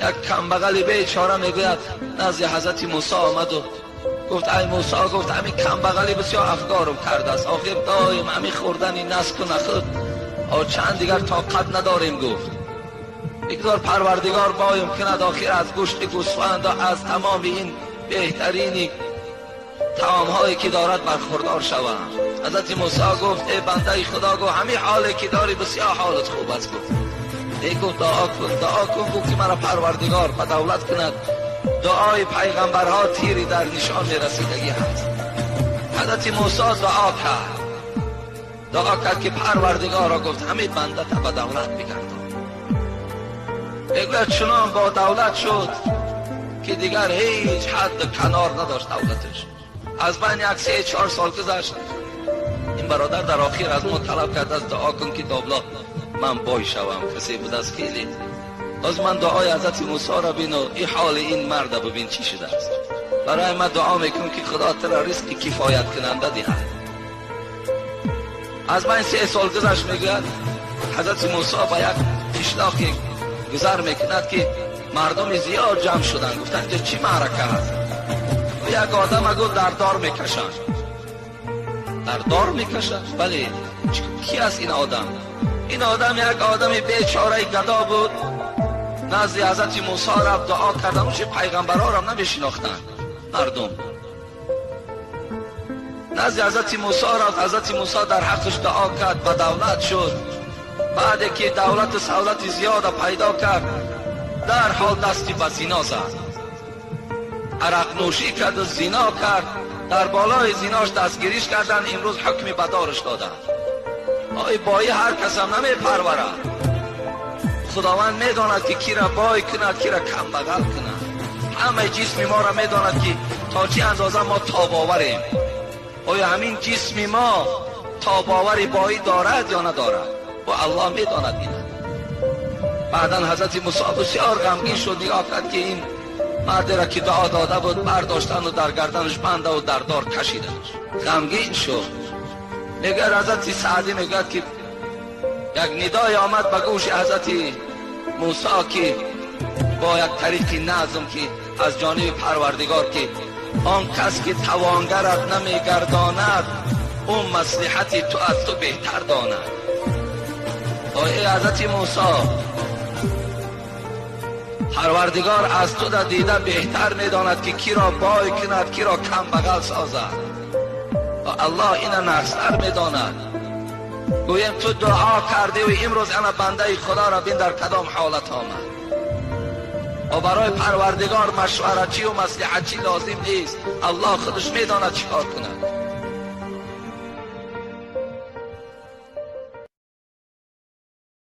Як камбағали бечора мегӯяд назди ҳазрати Мусо омад ва гуфт ай Мусо, гуфт ҳамин камбағали бисёр афгорам кардааст, охир доим ҳамин хӯрдани наск ва нахӯд чанд дигар тоқат надорем. Гуфт бигзор Парвардигор боем кунад, охир аз гӯшти гӯсфанд ва аз тамоми ин беҳтарини таомҳое ки дорад бархӯрдор шавам. Ҳазрати Мусо гуфт эй бандаи Худо, гуфт ҳамин ҳоле ки дорӣ бисёр ҳолат хуб аст. Гуфт эй, гуфт дуо кун, дуо кун, гуфт ки маро Парвардигор ба давлат кунад. Дуои пайғамбарҳо тири дар нишон мерасидагӣ ҳаст. Ҳазрати Мусо дуо кард, дуо кард ки Парвардигорро гуфт ҳамин бандата ба давлат бигардон. Мегӯяд чунон бо давлат шуд ки дигар ҳеҷ ҳадду канор надошт давлаташ. Аз байн як 3-4 сол гузашт. Ин бародар дар охир аз мо талаб кард аз дуо кун ки добла ман бой шавам. Касе будаст хеле. Боз ман дуои ҳазрати Мусоро бину, ин ҳоли ин марда бибин чӣ шудааст. Барои ман дуо мекунам ки Худо туро ризқи кифояткунанда диҳад. Аз байн 3 сол гузашт. Мегӯяд ҳазрати Мусо ба як қишлоқе гузар мекунад ки мардуми зиёд ҷамъ шуданд. Гуфтанд инҷо чӣ маърака ҳаст? Як одам гуфт дар дор мекашанд. Дар дор мекашанд? Бале. Ки аст ин одам? Ин одам як одами бечораи гадо буд. Назди ҳазрати Мусо рафт, дуо кардан. Ӯ пайғамбарҳоро намешинохтанд мардум. Назди ҳазрати Мусо рафт, ҳазрати Мусо дар ҳаққаш дуо кард, ба давлат шуд. Баъде ки давлату савлати зиёда пайдо кард, дарҳол дасти ба зино зад, арақнӯшӣ карду зино кард. Дар болои зинош дастгириш карданд, имрӯз ҳукми бадораш доданд. Ой, бои ҳар касам намепарварад. Худованд медонад ки кира бой кунад, кира камбағал кунад. Ҳамаи ҷисми моро медонад ки то чӣ андоза мо тобоварем. Оё ҳамин ҷисми мо тобовари боӣ дорад ё надорад? Ва Аллоҳ медонад ина. Баъдан ҳазрати Мусо бисёр ғамгин шуд, нигоҳ кард ки ин мардеро ки дуо дода буд бардоштанду дар гарданаш бандаву дар дор кашиданаш. Ғамгин шуд. Мегӯяд ҳазрати Саъдӣ, мегӯяд ки як нидое омад ба гӯши ҳазрати Мусо ки бо як тариқи назм ки аз ҷониби Парвардигор ки он кас ки тавонгарат намегардонад, ӯ маслиҳати ту аз ту беҳтар донад. Ой ҳазрати Мусо, Парвардигор аз ту да дида беҳтар медонад ки киро бой кунад, киро камбағал созад. Ва Аллоҳ ина нағзтар медонад. Гӯем ту дуо кардӣ ва имрӯз ана бандаи Худоро бин дар кадом ҳолат омад. Ва барои Парвардигор машваратчӣ ва маслиҳатчӣ лозим нест. Аллоҳ худаш медонад чӣ кор кунад.